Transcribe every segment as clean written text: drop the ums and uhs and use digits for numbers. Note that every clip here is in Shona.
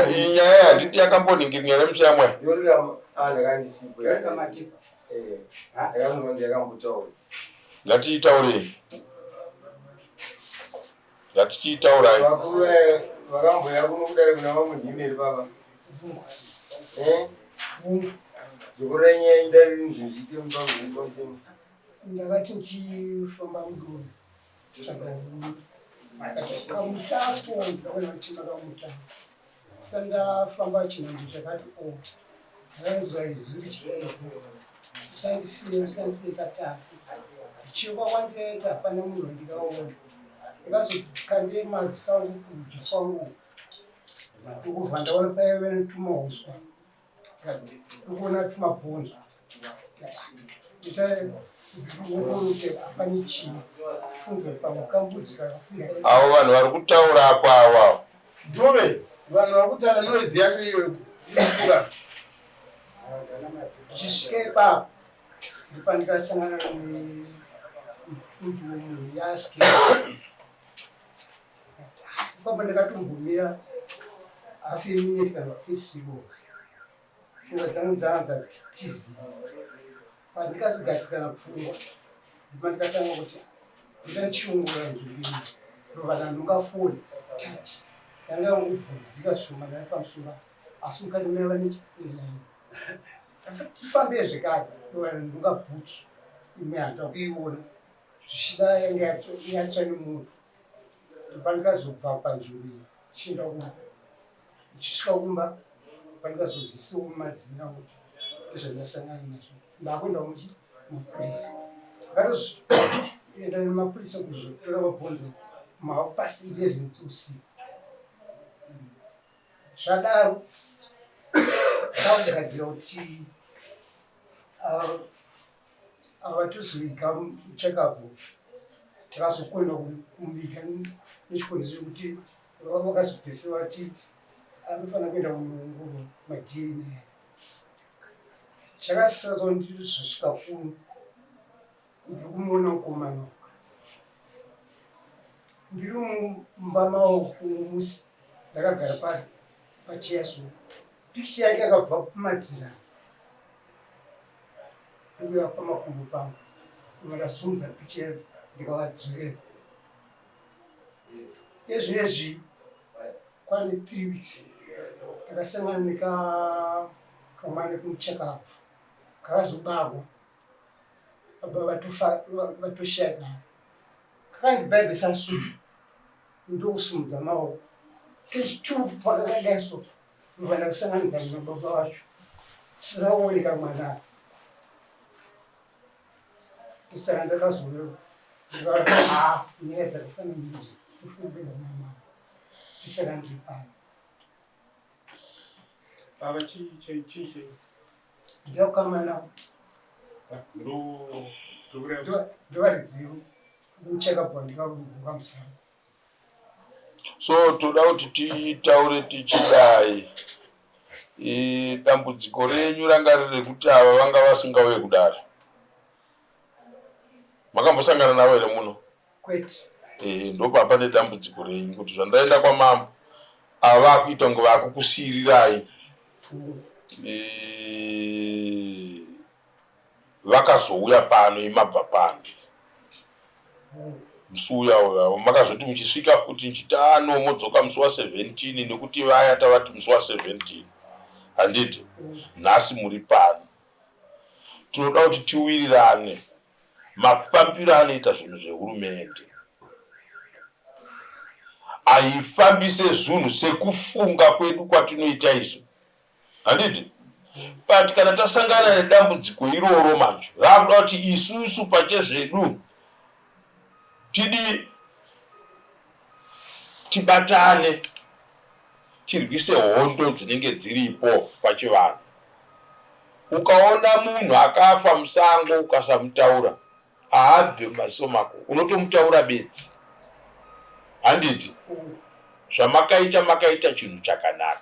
Iyi nyaya handiti yakamboningirwa nemushamwa. Ngatiitaurei. Ngatichiitaurai. Vakuru vakamboya kuno kudare kuna vamunhimeri baba. Eh? Dzokorora nyaya indari zvinzvike mumba. Ndakati ndichifamba mudoro kutsvaga huni kamuti apo ndakaona kuti makamuti apo saka ndafamba chinhambo chakati o ndakanzwa izwi richidaidza usandisiye usandisiye katatu ndichiyeuka kwandikaita hapana munhu wandikaona ndakazokande maziso angu kurudyi kwangu ndokubva ndaona paive netumahuswa ndikuona tumabhonzo avo vanhu vari kutaura apo avo ndove vanhu vari kutaura noise yacho iyoyo inokura ndichisvika ipapo ndipandikasangana nemutumbi wemunhu yaske Ipapo ndakatombomira half a minute kana 30 seconds. Pfungwa dzangu dzanga dzatizii. Pandikazogadzikana pfungwa ndipo ndikatanga kuti ndita ndichiongorora nzvimbo iyi ndobva ndanhonga foni touch yanga yangobvunzidzika zvishoma nani pamusoro asi mukati maiva nelaini. Tifambe zvekare ndobva ndanhonga bhutsu imwe handina kuiona zvichida yanga yatsva nemoto. Ndopandikazobva panzvimbo iyi ndichienda kumba. Ndichisvika kumba pandikazozisawo madzimai angu kuti ndozvandasangana nazvo. Ndakuenda muchi mapurisa. Ndakatozoenda nemapurisa kuzotora mabhonzo mahalf past 11 dzeusiku. Zvadaro takugadzira kuti Ava tozoviga muchakabvu takazokona kumuviga nechikonzero chekuti vakazopedzisira vati anofanira kuenda kunoongororwa maDNA. Chakasara ndizosvika kuno ndiri kumuona mukomana uyu ndiri mumba mavo musi ndakagara pacheya so pikicha yake yakabva pamadziro Ndikuya pamakumbo pangu ndikasimudza picha ndikavadzorera. Ezvinezvi kwane 3 weeks ndakasangana nekakamwana kumuchakabvu kakazobarwa baba vatoshaya kare kakandibhaibhisa so ndokusimudza maoko kechitu pakakadai so Ndobva ndakusanganidzana nababa vacho tisaoneka mwana apa. Saka ndakazouya ndikati haa nyaya dzakafanana neidzi tofanira kuenda kuna mama. Ndisaka ndiri pano. Baba chii chii chii chii? Ndinokamana Ndo ndovaridzi muchakabva ndikamuka musana. So toda kuti titaure tichidai. E, dambudziko renyu ranga riri rekuti ava vanga vasingauye kudare. Makambosangana navo here muno? Kwete. E, ndopapa nedambudziko renyu kuti zvandaenda kwamambo ava vakuita kunge vakukusiirirai. E, vakazouya pano imabva pano musi uya uya makazoti muchisvika futi nchiti ano ah, modzoka musi wa 17 nekuti vaya tavati musi wa 17 handiti nhasi muri pano tinoda kuti tiwirirane mafambiro anoita zvinhu zvehurumende haifambise zvinhu sekufunga kwedu kwatinoita izvo Handiti? But kana tasangana nedambudziko iroro manje rakuda kuti isusu pachezvedu tidii tibatane tirwise hondo dzinenge dziripo pachivanhu. Ukaona munhu akafa musango ukasamutaura haabve mumaziso mako unotomutaura bedzi handiti zvamakaita makaita chinhu chakanaka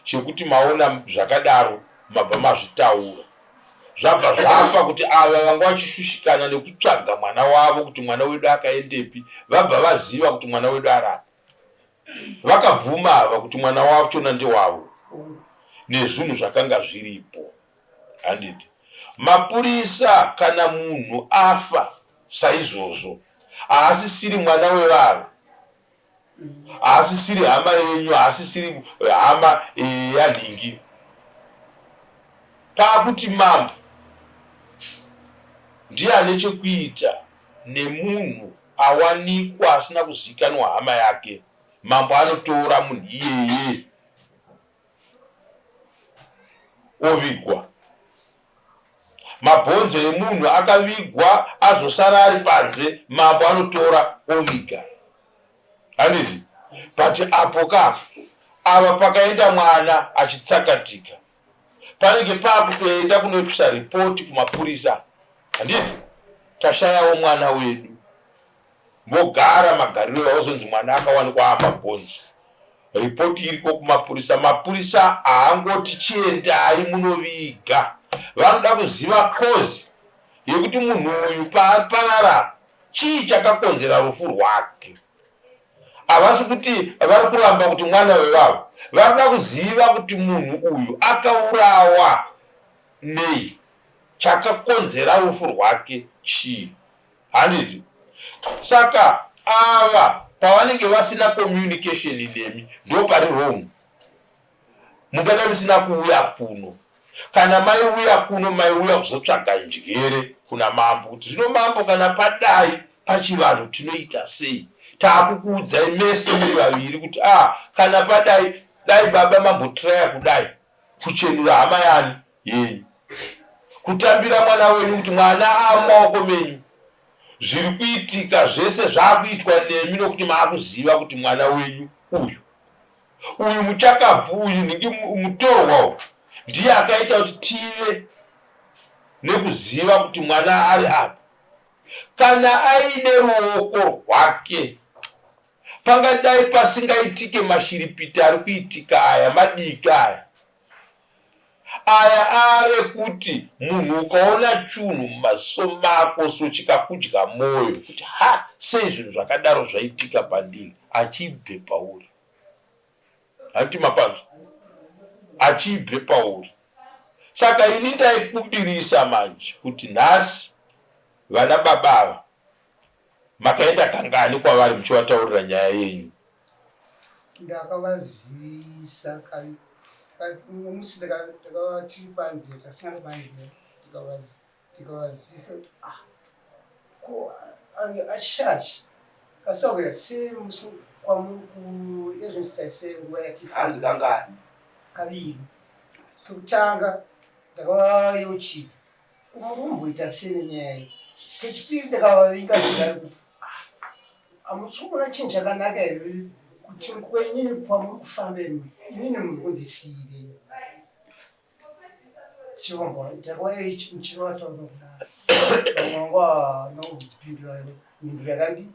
chekuti maona zvakadaro mabva mazvitaura zvabva zvapa kuti ava vanga vachishushikana nekutsvaga mwana wavo kuti mwana wedu akaendepi vabva vaziva kuti mwana wedu arapa. Vakabvuma ava kuti mwana wachona ndewavo nezvinhu zvakanga zviripo. Handiti mapurisa kana munhu afa saizvozvo haasisiri mwana wevanhu, haasisiri hama yenyu, haasisiri hama yanhingi. Paakuti mambo ndiye ane chekuita nemunhu awanikwa asina kuzikanwa hama yake, mambo anotora munhu iyeye ovigwa. Mabhonzo emunhu akavigwa azosara ari panze, mambo anotora oviga. Handiti? But apo ka ava pakaenda mwana achitsakatika panenge pakutoenda kunoitisa ripoti kumapurisa handiti tashayawo mwana wedu vogara magariro vaozonzi mwana akawanikwa amabhonzo ripoti iriko kumapurisa mapurisa haangoti chiendai munoviga vanoda kuziva kozi yekuti munhu uyu paaparara chii chakakonzera rufu rwake Havasi kuti vari kuramba kuti mwana wevavo, varikuda kuziva kuti munhu uyu akaurawa nei, chakakonzera rufu rwake chii, handiti? Saka ava pavanenge vasina communication nemi ndopari wrong. Mungadai musina kuuya kuno. Kana maiuya kuno maiuya kuzotsvaga njere kuna mambo kuti zvino mambo kana padai pachivanhu tinoita sei? Taakukuudzai mese muri vaviri kuti ah kana padai dai baba mambotraya kudai kuchenura hama yani yenyu kutambira mwana wenyu kuti mwana amumaoko menyu zviri kuitika zvese zvakuitwa nemi nokuti maakuziva kuti mwana wenyu uyu Uyu muchakabvu uyu nhingi mutorwa uyu ndiye akaita kuti tive nekuziva kuti mwana ari apa. Kana aine ruoko rwake pangadai pasingaitike mashiripiti ari kuitika aya madiki aya. Aya ave kuti munhu ukaona chunhu mumaziso mako so chikakudya moyo kuti ha sei zvinhu zvakadaro zvaitika pandiri achibve pauri. Hanti mapanzwa achibve pauri. Saka ini ndaikumbirisa manje kuti nhasi vana baba ava makaenda kangani kwavari muchivataurira nyaya yenyu? Ndakavazivisa musi ndakava tiri panze tasangana panze ndikavazivisa kuti ah ko ashashi kasahwira sei musi kwamuri kuezvinotarisei nguva yatihanzi kangani? Kaviri. Kekutanga ndakavayeuchidza Kumurumboita sei nenyaya iyi? Kechipiri ndakavavinga zvekare kuti ah, hamusi kuona chinhu chakanaka here kuti kwenyini kwamuri kufamba imi inini muri kundisiirei? Chirongwa ndakavataura kudaro vamwe vangu havana kupindura mhinduro yakandi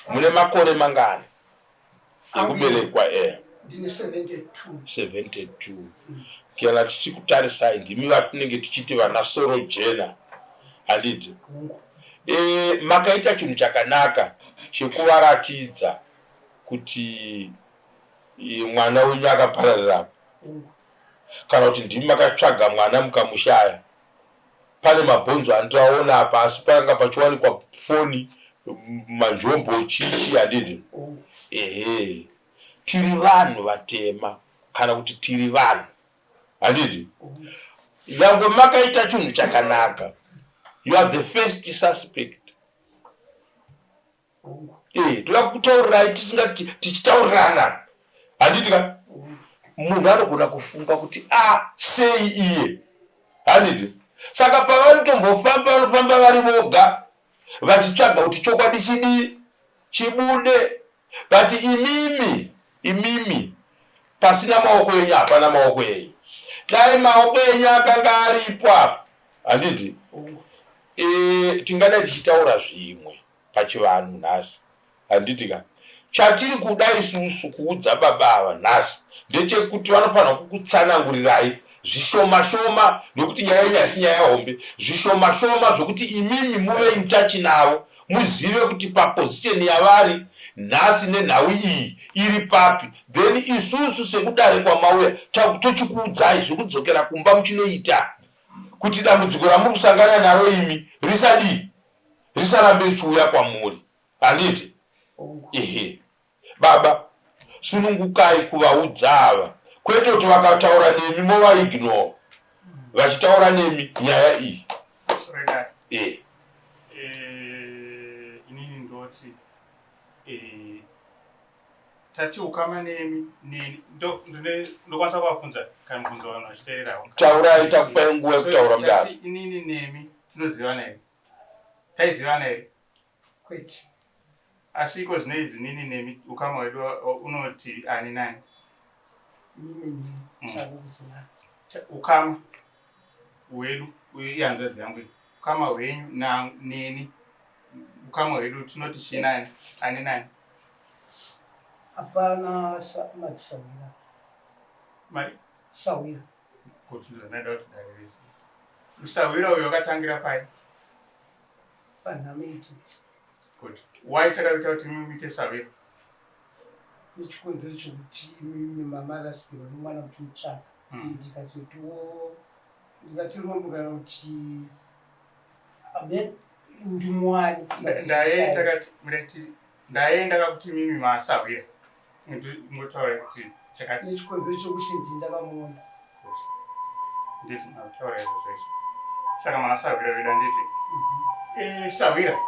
Mune makore mangani ekuberekwa e? Ndine 72. 72. Kana tichikutarisai ndimi vatinenge tichiti vana soro jena handiti? E, makaita chinhu chakanaka chekuvaratidza kuti e, mwana wenyu akapararira kana kuti ndimi makatsvaga mwana mukamushaya. Pane mabhonzo andiaona apa asi panga pachiwanikwa foni manjombo chii chii handiti? Ehe, tiri vanhu vatema kana kuti tiri vanhu handiti? Nyangwe makaita chinhu chakanaka, you are the first suspect. Eh, toda kutaurirai tisingati tichitaurirana handiti ka munhu anogona kufunga kuti a ah, sei iye handiti saka pavanotombofamba vanofamba vari voga vachitsvaga kuti chokwadi chidii chibude but imimi imimi pasina maoko enyu hapana maoko enyu dai maoko enyu akanga aripo apa handiti e, tingadai tichitaura zvimwe pachivanhu nhasi handiti ka chatiri kuda isusu kuudza baba ava nhasi ndechekuti vanofanira kukutsanangurirai zvishoma shoma nekuti nyaya yenyu haisi nyaya hombe zvishoma shoma zvekuti imimi muve in touch navo muzive kuti paposition yavari Nhasi nenhau iyi iri papi? Then isusu sekudare kwamauya tochikuudzai zvekudzokera kumba muchinoita kuti dambudziko ramuri kusangana naro imi risadii risarambe richiuya kwamuri. Handiti? Ehe. Baba, sunungukai kuvaudza ava kwete kuti vakataura nemi movaignore vachitaura nemi nyaya iyi. Eh. Eh, inini ndoti eh, tati ukama nemi neni ndokwanisa kuvabvunza kana mubvunzo vanhu vachiteererawo. Taurai, takupai nguva yekutaura mudaro. Inini nemi tinozivana here? Taizivana here? Kwete. Asi iko zvino izvi nini nemi ukama hwedu unoti ani nani? Nini nemi tave kuzivana. Ukama hwedu ihanzvadzi yangu iyi. Ukama hwenyu na neni ukama hwedu tinoti chii nani? Ani nani? Hapana madzisahwira. Mari? Sahwira. Kuti ndozvandaida kuti dare rizive. Usahwira uyu wakatangira pai? Panhamo idzodzi. Good. Why takaita kuti imimi muite sahwira? Nechikonzero chekuti imimi mamarasikirwa nemwana muchimutsvaka. Ndikazotiwo ndikati rombo kana kuti amen ndimuwani. Ndaye takati murati ndaye ndakakuti imimi masahwira. Ngotaura kuti chakati. Nechikonzero chekuti ndini ndakamuona. Nditi mataura izvozvo izvo. Saka masahwira vedu handiti? Eh, sahwira.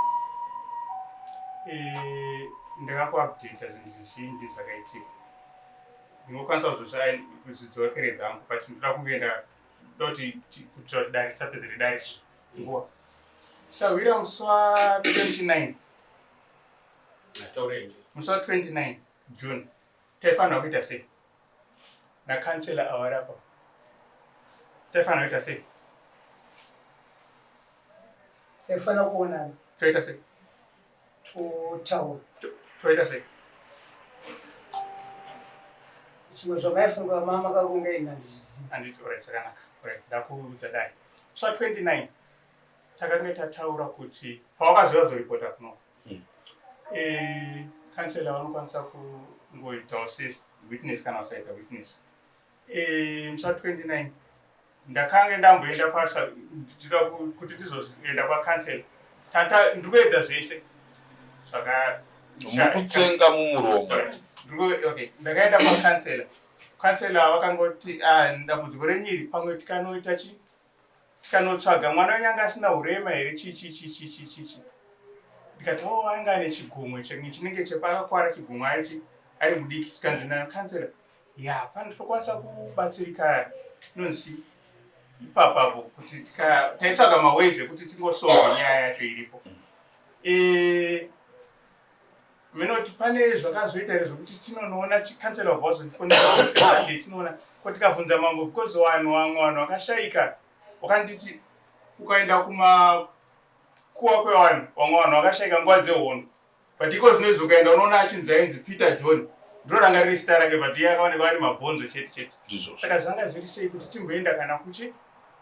Eh, ndakakuupdata zvinhu zvizhinji zvakaitika. Ndingokwanisa kuzvidzokeredza hangu but ndoda kungoenda ndoti kuitira kuti dare tisapedzere dare nguva. Sahwira musi wa 29 musi wa 29 June taifanira kuita sei? Nakansela awarapa taifanira kuita sei? Taifanira kuonana. Toita sei? Totaura. Toita sei? Zvimwe zvamaifunga mama kakunga ini handizvizivi. Handiti, alright, zvakanaka. Alright, ndakuudza dai. Musi wa 29 takange tataura kuti pawakazouya kuzoripota kuno kansela vanokwanisa kungoitawo sewitness kana kusaita witness. Musi wa 29 ndakange ndamboenda kwasa ndida kuti ndizoenda kwakansela. Tata ndikuedza zvese zvaka Mukutsenga mumuromo. Alright. Okay, ndakaenda kwakansela. Kansela vakangoti ah, dambudziko renyu iri pamwe tikanoita chi tikanotsvaga mwana wenyu anga asina urema here chii chii chii chii chii chii chii. Ndikati oh, anga ane chigumwe chinenge chepakakwara chigumwe ari ari mudiki. Chikanzi nakansela ya pano tokwanisa kubatsirika inonzi ipapapo kuti taitsvaga maways ekuti tingosolve nyaya yacho iripo. Minoti pane zvakazoita here zvokuti tinonoona chikansela wabva wazondifonera kuti tinoona ko tikabvunza mambo because vanhu vamwe vanhu vakashaika wakanditi ukaenda kumakuwa kwevanhu vamwe vanhu vakashaika nguva dzehondo but iko zvino izvi ukaenda unoona achinzi ainzi Peter John ndiro ranga riri zita rake but iye akaonekwa ari mabhonzo chete chete. Saka zvanga zviri sei kuti timboenda kana kuchi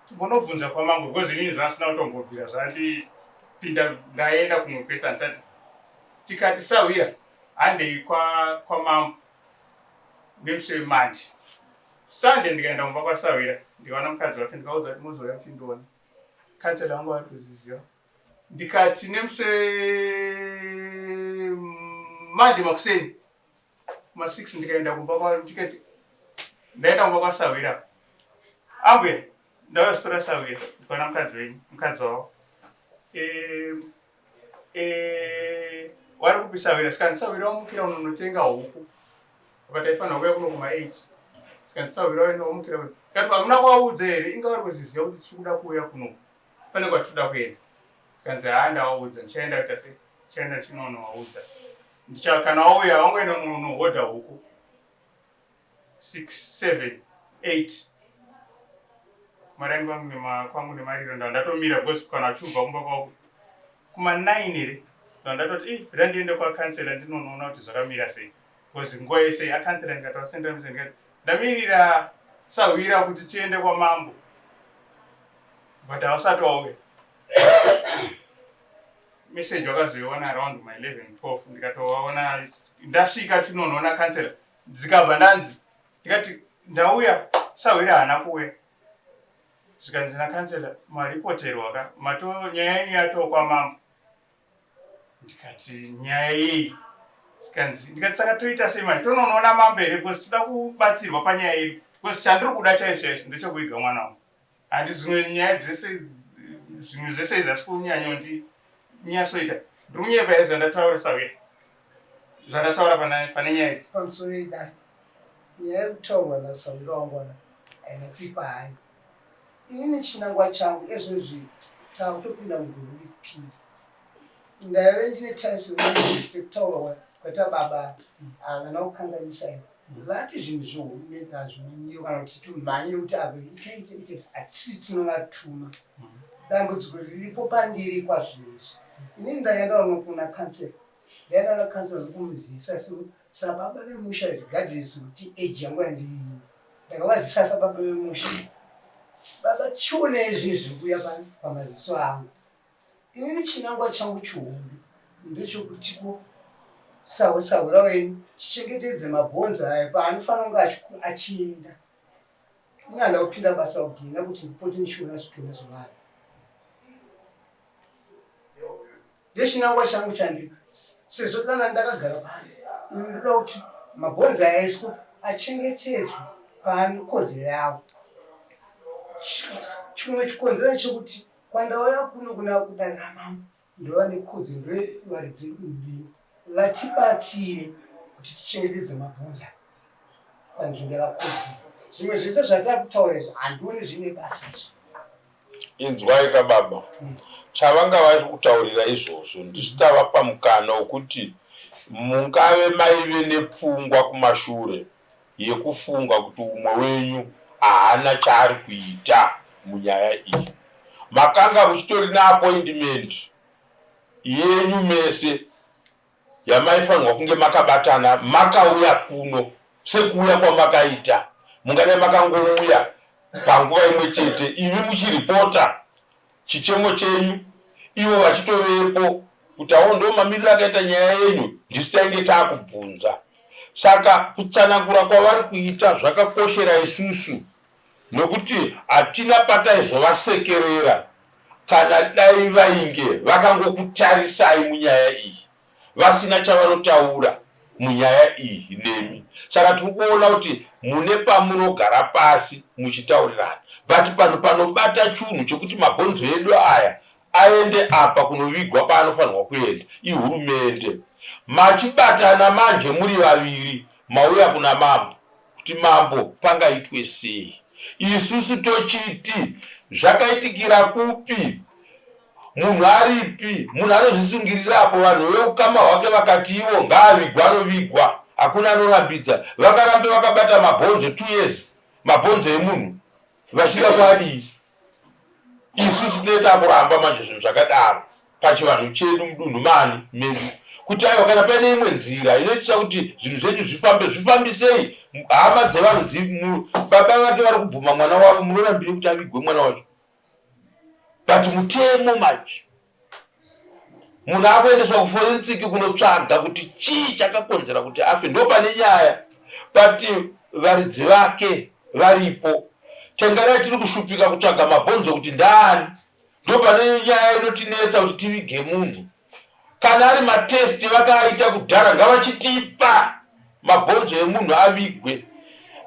timbonobvunza kwamambo because inini zvasina kutombobvira zvandipinda ndaenda kumwe kwese handisati tikati sahwira handei kwamambo nemusi weMonday. Sunday ndikaenda kumba kwasahwira ndikaona mukadzi wake ndikaudza kuti mozouya muchindiona. Kansela wangu vari kuzviziva. Ndikati nemusi weMonday makuseni kuma 6 ndikaenda kumba kwa ndikati ndaenda kumba kwasahwira. Ambuya ndauya kuzotora sahwira ndikaona mukadzi wenyu mukadzi wavo. Wari kupi sahwira? Sikanzi sahwira wamukira unonotenga huku. Apa taifanira kuuya kuno kuma 8. Sikanzi sahwira waenda wamukira kuno. Ndikati hamuna kuvaudza here? Inga vari kuzviziva kuti tiri kuda kuuya kuno. Pane kwatiri kuenda. Sikanzi haa ndavaudza ndichaenda kuita sei? Ndichaenda chinonovaudza. Ndicha kana wauya wangoenda unohodha huku. 6 7 8 maraini kwangu nema kwangu nemariro ndava ndatomira because kana achibva kumba kwako kuma 9 here ndava ndatoti ih rega ndiende kwakansela ndinonoona kuti zvakamira sei because nguva yese akansela ndikatoasendera message ndikati ndamirira sahwira kuti tiende kwamambo but havasati wauya. Message wakazoiona around my 11 12 ndikatovaona ndasvika tinonoona councillor dzikabva ndanzi ndikati ndauya sahwira haana kuuya zvikanzi nakansela maripoterwa ka mato nyaya yenyu yatoo kwamambo ndikati nyaya yei zvikanzi ndikati saka toita sei manje tononoona mambo here because toda kubatsirwa panyaya yedu because chandiri kuda chaizvo chaizvo ndechekuiga mwana wangu handi zvimwe nyaya dzese zvimwe zvese izvi asi kunyanya ndinyasoita ndiri kunyepa here zvandataura sawira zvandataura pane nyaya idzi pamusoro idare nyaya iri kutaurwa nasawira wangu aka haina kuipa hayo inini chinangwa changu ezvezvi takutopinda mugore repiri ndaive ndine tarisiro sekutaurwa kwaita baba havana kukanganisa ivo vati zvinhu zvehurumende hazvimanyiro kana kuti timhanyire kuti apa itaite ite hatisi tinovatuma dambudziko riripo pandiri kwazvinezvi inini ndaenda unokuna kansela ndaenda na kansela nokumuzivisa sababa vemusha regardless kuti age yangu yandiri ndakavazivisa sababa vemusha baba tichionei zvinhu zviri kuuya pamaziso angu Inini chinangwa changu chihombe ndechekuti ko sahura wenyu tichengetedze mabhonzo aya paanofanira kunge achienda. Ini handa kupinda basa kugena kuti ndipote ndichiona zvitunha zvevanhu. Ndechinangwa changu chandi sezvo kana ndakagara pano ndoda kuti mabhonzo aya aiswe achengetedzwe paanokodzero yawo. Chimwe chikonzero chekuti Kwandauya kuno kuna kudare ramambo ndova nekodzero ndovaridzi vedunhu rino vatibatsire kuti tichengetedze mabhonzo aya panzvimbo yakakodzera. Zvimwe zvese zvatakutaura izvi handioni zvine basa izvi. Inzwai ka baba, chavanga vari kutaurira izvozvo ndisu tavapa mukana wekuti mungave maive nepfungwa kumashure yekufunga kuti umwe wenyu haana chaari kuita munyaya iyi. Makanga muchitori neapoindimend yenyu mese yamaifanirwa kunge makabatana makauya kuno sekuuya kwamakaita. Mungadai makangouya panguva imwe chete imi muchiripota chichemo chenyu ivo vachitovepo kuti awo ndo mamiriro akaita nyaya yenyu ndisu tainge taakubvunza saka kutsanangura kwavari kuita zvakakoshera isusu nokuti hatina pataizovasekerera kana dai vainge vakangokutarisai munyaya iyi vasina chavanotaura munyaya iyi nemi saka tiri kuona kuti mune pamunogara pasi muchitaurirana but panhu panobata chunhu chekuti mabhonzo edu aya aende apa kunovigwa paanofanirwa kuenda ihurumende machibatana manje muri vaviri mauya kuna mambo kuti mambo pangaitwe sei isusu tochiti zvakaitikira kupi Munhu aripi? Munhu anozvisungirira apo vanhu veukama hwake vakati ivo ngaavigwe anovigwa. Hakuna anorambidza. Vangarambe vakabata mabhonzo 2 years mabhonzo emunhu vachida kuadii? Isusu tinenge takuramba manje zvinhu zvakadaro pachivanhu chedu mudunhu mani medu kuti aiwa kana paine imwe nzira inoitisa kuti zvinhu zvenyu zvifambe zvifambisei hama dzevanhu baba vake vari kubvuma mwana wavo munorambire kuti avigwe mwana wacho but mutemo manje munhu akuendeswa kuforensic kunotsvaga kuti chii chakakonzera kuti afe ndo pane nyaya but varidzi vake varipo tengarai tiri kushupika kutsvaga mabhonzo kuti ndaani ndo pane nyaya inotinetsa kuti tivige munhu Kana ari matest vakaaita kudhara ngavachitipa mabhonzo emunhu avigwe.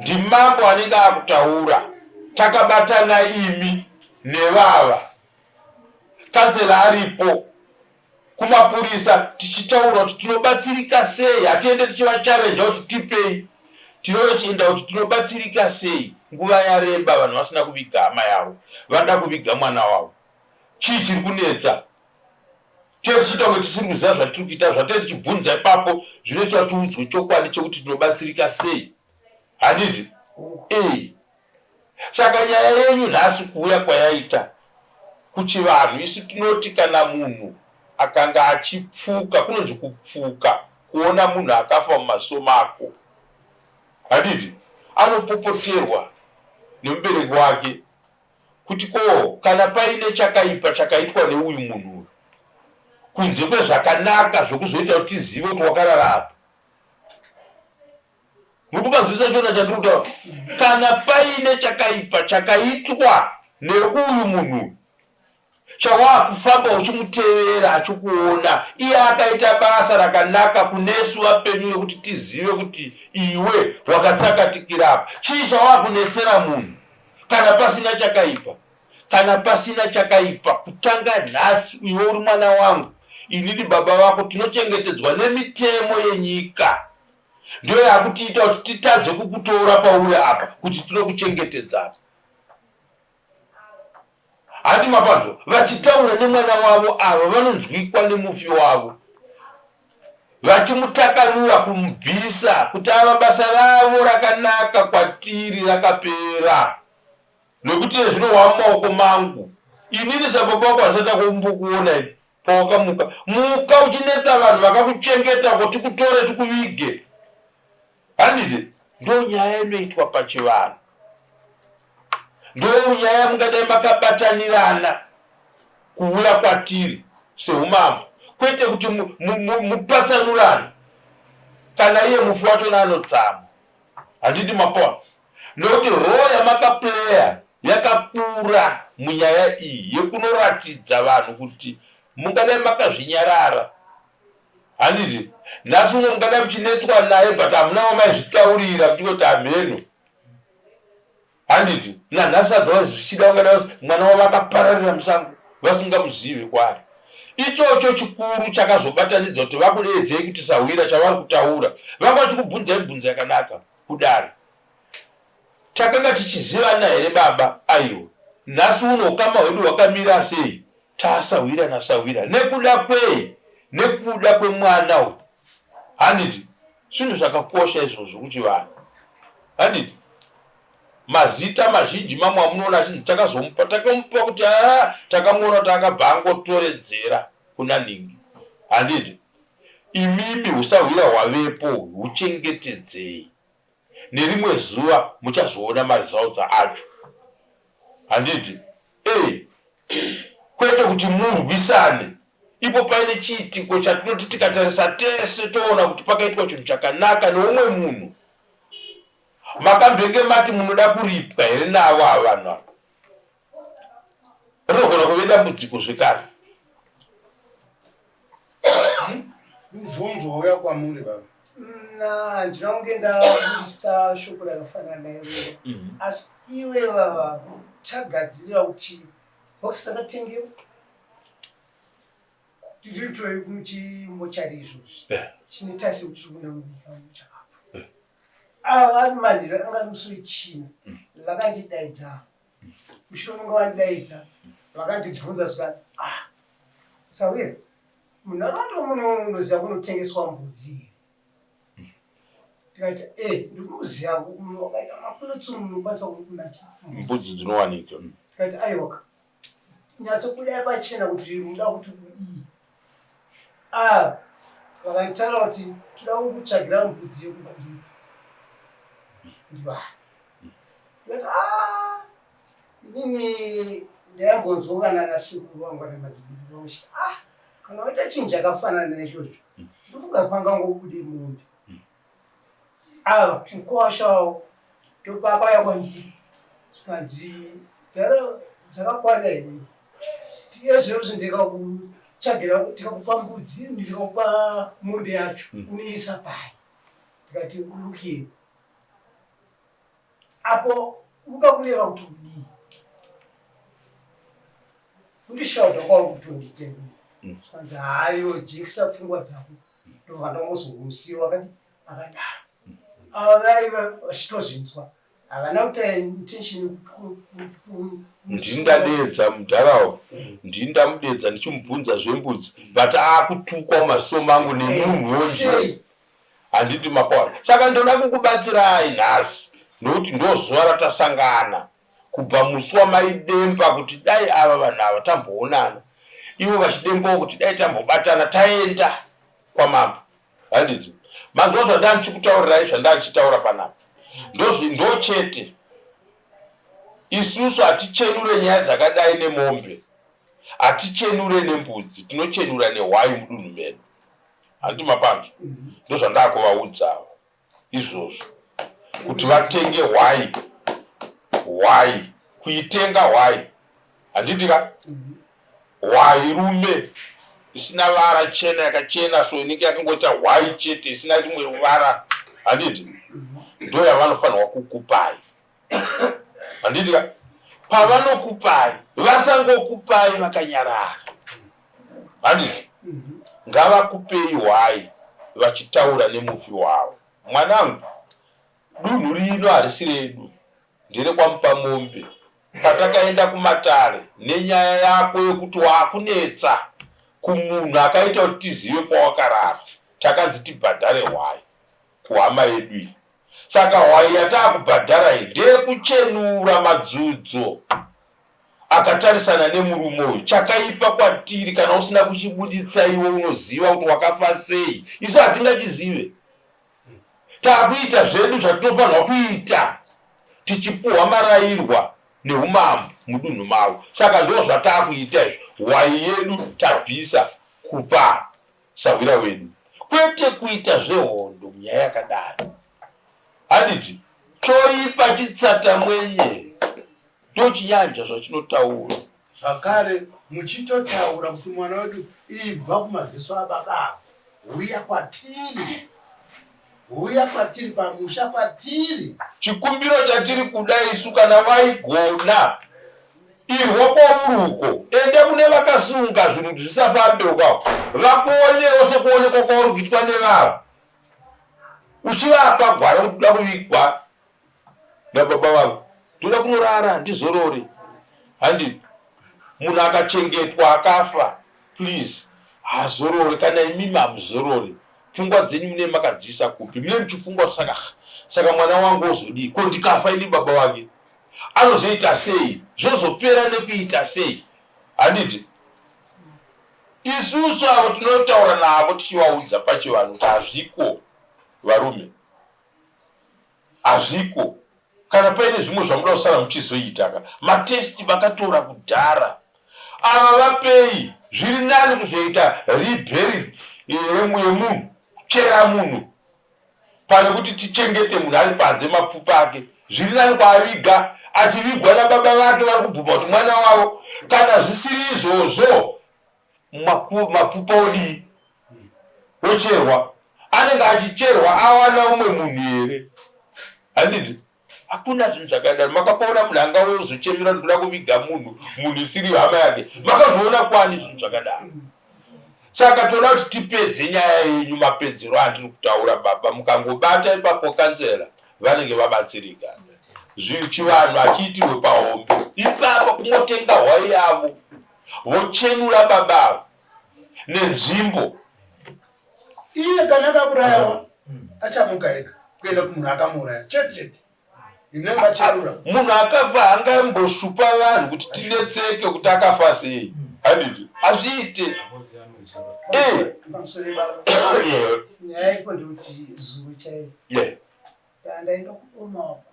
Ndimambo anenge akutaura takabatana imi nevava. Kansela aripo kumapurisa tichitaura kuti tinobatsirika sei hatiende tichivachallenja kuti tipei tinochienda kuti tinobatsirika sei nguva yareba vanhu vasina kuviga hama yavo vanoda kuviga mwana wavo chii chiri kunetsa Tee tichiita kunge tisiri kuziva zvatiri kuita, zvatee tichibvunza ipapo zvinoita kuti tiudzwe chokwadi chekuti tinobatsirika sei. Handiti? Ee. Saka nyaya yenyu nhasi kuuya kwayaita kuchivanhu, isu tinoti kana munhu akanga achipfuka, kunonzi kupfuka, kuona munhu akafa mumaziso mako. Handiti? Anopopoterwa nemubereki wake. Kuti ko kana paine chakaipa chakaitwa neuyu munhu uyu, Kunze kwezvakanaka zvekuzoita kuti tizive kuti wakarara apa. Muri kupanzwisisa chiona chandiri kutaura? Kana paine chakaipa chakaitwa neuyu munhu chawakufamba uchimutevera achikuona iye akaita basa rakanaka kunesu vapenyu rekuti tizive kuti iwe wakatsakatikira apa chii chawakunetsera munhu kana pasina chakaipa kana pasina chakaipa kutanga nhasi iwe uri mwana wangu inini baba vako tinochengetedzwa nemitemo yenyika ndiyo yakutiita kuti titadze kukutora pauri apa kuti tinokuchengetedza apa Handi mapanzwa vachitaura nemwana wavo ava vanonzwikwa nemufi wavo vachimutakanura kumubvisa kuti ava basa ravo rakanaka kwatiri rakapera nekuti iye zvino wamumaoko mangu inini sababa wako handisati ndakumbokuona ini pawakamuka muka uchinetsa vanhu vakakuchengeta ko tikutore tikuvige Handiti ndonyaya inoitwa pachivanhu, ndonyaya yamungadai makabatanirana kuuya kwatiri seumambo, kwete kuti mupatsanurane kana iye mufi wachona anotsamwa. Handiti mapona nokuti role yamakaplayer yakakura munyaya iyi yekunoratidza vanhu kuti mungadai makazvinyarara Handiti nhasi uno mungadai muchinetswa naye but hamuna wamaizvitaurira muchingoti hamheno. Handiti nanhasi otherwise zvichida ungadai mwana wavo akapararira musango vasingamuzive kwaari. Ichocho chikuru chakazobatanidza kuti vakudeedzei kuti sahwira chavari kutaura. Vanga vachikubvunzai mibvunzo yakanaka kudare. Takanga tichizivana here baba? Aiwa. Nhasi uno ukama hwedu hwakamira sei? Tasahwira nasahwira nekuda kwei? Nekuda kwemwana uyu. Handiti zvinhu zvakakosha izvozvo kuchivanhu. Handiti mazita mazhinji mamwe amunoona achinzi takazomupa takamupa kuti aa takamuona kuti akabva angotoredzera kuna nhingi. Handiti imimi husahwira hwavepo huchengetedzei. Nerimwe zuva muchazoona maresults acho. Handiti? Ee, kwete kuti murwisane ipo paine chiitiko chatinoti tikatarisa tese toona kuti pakaitwa chinhu chakanaka neumwe munhu. Makambenge mati munoda kuripwa here navo ava vanhu ava? Rinogona kuve dambudziko zvekare. Mubvunzo wauya kwamuri baba. Na handina kunge ndaburitsa shoko rakafanana nairoro asi iwe vava tagadzirira kuti box rakatengewa tiri tori muchimochari izvozvi chine tarisi yekuti tiri kuenda kunyika chakabva ava ari manheru anga ari musi wechina vakandidaidza mushure munge vandidaidza vakandibvunza zvikati ah sawira munharaunda muno munoziva kunotengeswa mbudzi here ndikati e eh, ndinoziva wakaita mapulotsi munokwanisa kunati mbudzi dzinowanika ndikati aiwaka nyatsobudai pachena kuti muda kuti kudii ah vakanditaura kuti toda kukutsvagira mbudzi yekukuripa ndiva ndikati ah inini ndaimbonzwa kana nasekuru vangu kana madzibiri vangu chiti ah kana waita chinhu chakafanana nechocho ndofunga pangangobude mombe Ava mukuwasha wavo ndopakauya kwandiri zvikanzi dhara dzakakwana here iye zvino kuti ndikakutsvagira ndikakupa mbudzi ndikakupa mombe yacho mm. unoisa pai ndikati lukie apo unoda kureva kuti kudii kundishauda kwauri kutonditenda mm. zvikanzi hayo jekisa pfungwa dzako ndobva ndangozomusiwa akati akadaro ava vaiva vachitozvinzwa havana kuita intention ndini ndadeedza mudharawo ndini ndamudeedza ndichimubvunza zvembudzi but akutukwa mumaziso mangu nemunhu wonje handiti mapaona saka ndoda kukubatsirai nhasi nokuti ndozuva ratasangana kubva musi wamaidemba kuti dai ava vanhu ava tamboonana ivo vachidembawo kuti dai tambobatana taenda kwamambo handiti manzwa zvandaa ndichikutaurirai zvandaa ndichitaura panapa ndochete isusu hatichenure nyaya dzakadai nemombe. Hatichenure nembudzi, tinochenura nehwai mudunhu medu. Handiti mapanzwa? Ndozvandakuvaudzawo izvozvo kuti vatenge hwai, hwai, kuitenga hwai. Handiti ka? Hwai rume isina vara chena yakachena so inenge yakangoita hwai chete isina rimwe vara. Handiti? Ndoyavanofanirwa kukupai. Handiti ka? Pavanokupai vasangokupai vakanyarara. Handiti? Ngavakupei hwai vachitaura nemufi wavo. Mwanangu, dunhu rino harisi redu, nderekwaMupamombe. Patakaenda kumatare nenyaya yako yekuti wakunetsa kumunhu akaita kuti tizive pawakarara, takanzi tibhadhare hwai kuhama yedu iyi. Saka hwai yataakubhadhara iyi ndeyekuchenura madzudzo akatarisana nemurume uyu. Chakaipa kwatiri kana usina kuchibuditsa iwe unoziva kuti wakafa sei. Isu hatingachizive. Takuita zvedu zvatinofanirwa kuita tichipuhwa marairwa neumambo mudunhu mavo. Saka ndozvatakuita izvo. Hwai yedu tabvisa kupa sahwira wedu kwete kuita zvehondo munyaya yakadaro. Handiti choipa chitsata mwenye ndochinyanja zvachinotaura. Zvakare muchitotaura kuti mwana wedu ibva kumaziso ababa ava, huya kwatiri, huya kwatiri pamusha kwatiri. Chikumbiro chatiri kuda isu kana vaigona irwa kwauri uko enda kune vakasunga zvinhu kuti zvisafambe uko vakuonewo sekuonekwa kwauri kuitwa nevava uchivapa gwara kuti uda kuvigwa nababa vangu ndoda kunorara ndizorore handi munhu akachengetwa akafa please hazorore kana imimi hamuzorore pfungwa dzenyu mune makadziisa kupi mune muchifunga kuti saka saka mwana wangu ozodii ko ndikafa ini baba wake anozoita sei zvozopera nekuita sei handiti isusu avo tinotaura navo tichivaudza pachivanhu kuti hazviko varume Hazviko. Kana paine zvimwe zvamuda kusara muchizoita ka. Matest vakatora kudhara. Ava vapei zviri nani kuzoita rebury yemunhu kuchera munhu pane kuti tichengete munhu ari panze mapfupa ake. Zviri nani kwaaviga achivigwa nababa vake vari kubvuma kuti mwana wavo. Kana zvisiri izvozvo mapfupa odii ocherwa anenge achicherwa awana umwe munhu here handiti hakuna zvinhu zvakadaro makapaona munhu anga ozochemera ndikuda kuviga munhu munhu isiri hama yake makazviona kwani zvinhu zvakadaro saka toda kuti tipedze nyaya yenyu mapedzero andiri kutaura baba mukangobata ipapo kanzela vanenge vabatsirika chivanhu hachiitirwe pahombe ipapo kungotenga hwai yavo Vochenura baba ava nenzvimbo. Iye kana akaurayawa achamuka ega kuenda kumunhu akamuuraya chete chete. Inenge Munhu akafa haangamboshupa vanhu kuti tinetseke kuti akafa sei. Handiti? Hazviite. Eh. Nyaya iripo ndekuti zuro chaiyo. Yeah. Ndaenda kudoma uko.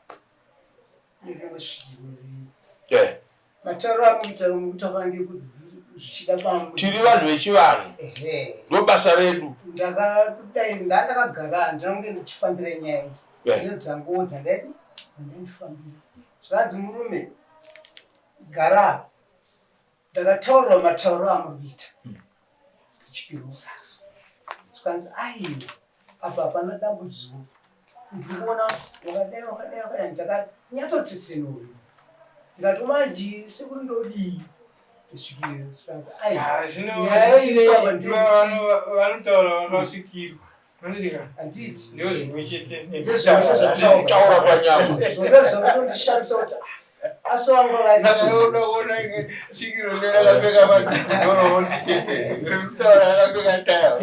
Nerimwe svikiro riri. Yeah. Matauro amukuita mukutaura ngekuti zvichida pamwe. Tiri vanhu vechivanhu. Ehe. Ndobasa redu. Ndakadai ndandakagara handina kunge ndichifambira nyaya iyi. Yeah. Ndine dzanguwo dzandaidi dzandaindifambira. Zvakanzi murume gara apa. Ndakataurirwa matauro amuri kuita. Chipiro kudaro. Zvikanzi aiwa apa hapana dambudziko. Ndiri kuona wakadai wakadai wakadai ndakanyatsotsitsinura. Ndikati manje sekuru ndodii? Ndisvikire zvikanzi aiwa. Ah, zvino Nyaya iri apa ndeyekuti vanotaura vakasvikirwa. Handiti. Ndozvimwe chete. Ndezvimwe chete zvataura. Taura panyama. Zvona zvakatondishamisa kuti ah, asi vanga vari. Saka unoona svikiro rakapfeka madhorobha chete. Rikutaura rakapfeka taya.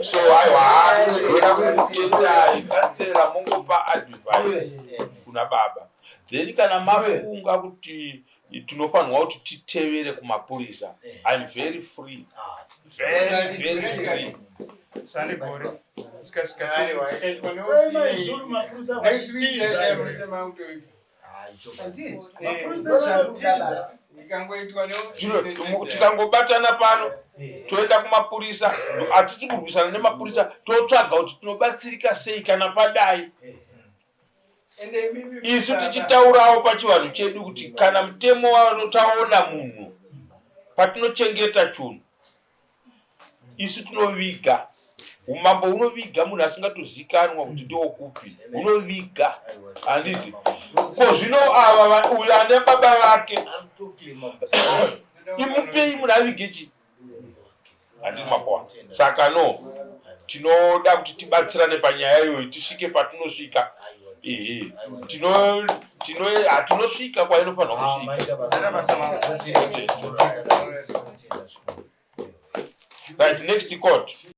So aiwa ndoda kukutendai katsera mongopa advice kuna baba. Then kana mafunga kuti tinofanirwa kuti titevere kumapurisa eh. im very free ah, very very free Sane gore Handiti? Mapurisa Ikangoitwa Zvino, tikangobatana pano toenda kumapurisa, hatisi kurwisana nemapurisa, totsvaga kuti tinobatsirika sei kana padai. Isu tichitaurawo pachivanhu chedu kuti kana mutemo wanotaona munhu patinochengeta chunhu isu tinoviga umambo hunoviga munhu asingatozikanwa kuti ndewokupi hunoviga handiti ko zvino ava uyo ane baba vake imupei munhu avige chii handiti makuwa saka no tinoda kuti tibatsirane panyaya iyoyi tisvike patinosvika ehe tino tino hatinosvika kwainofanirwa kusvika. Right, next court.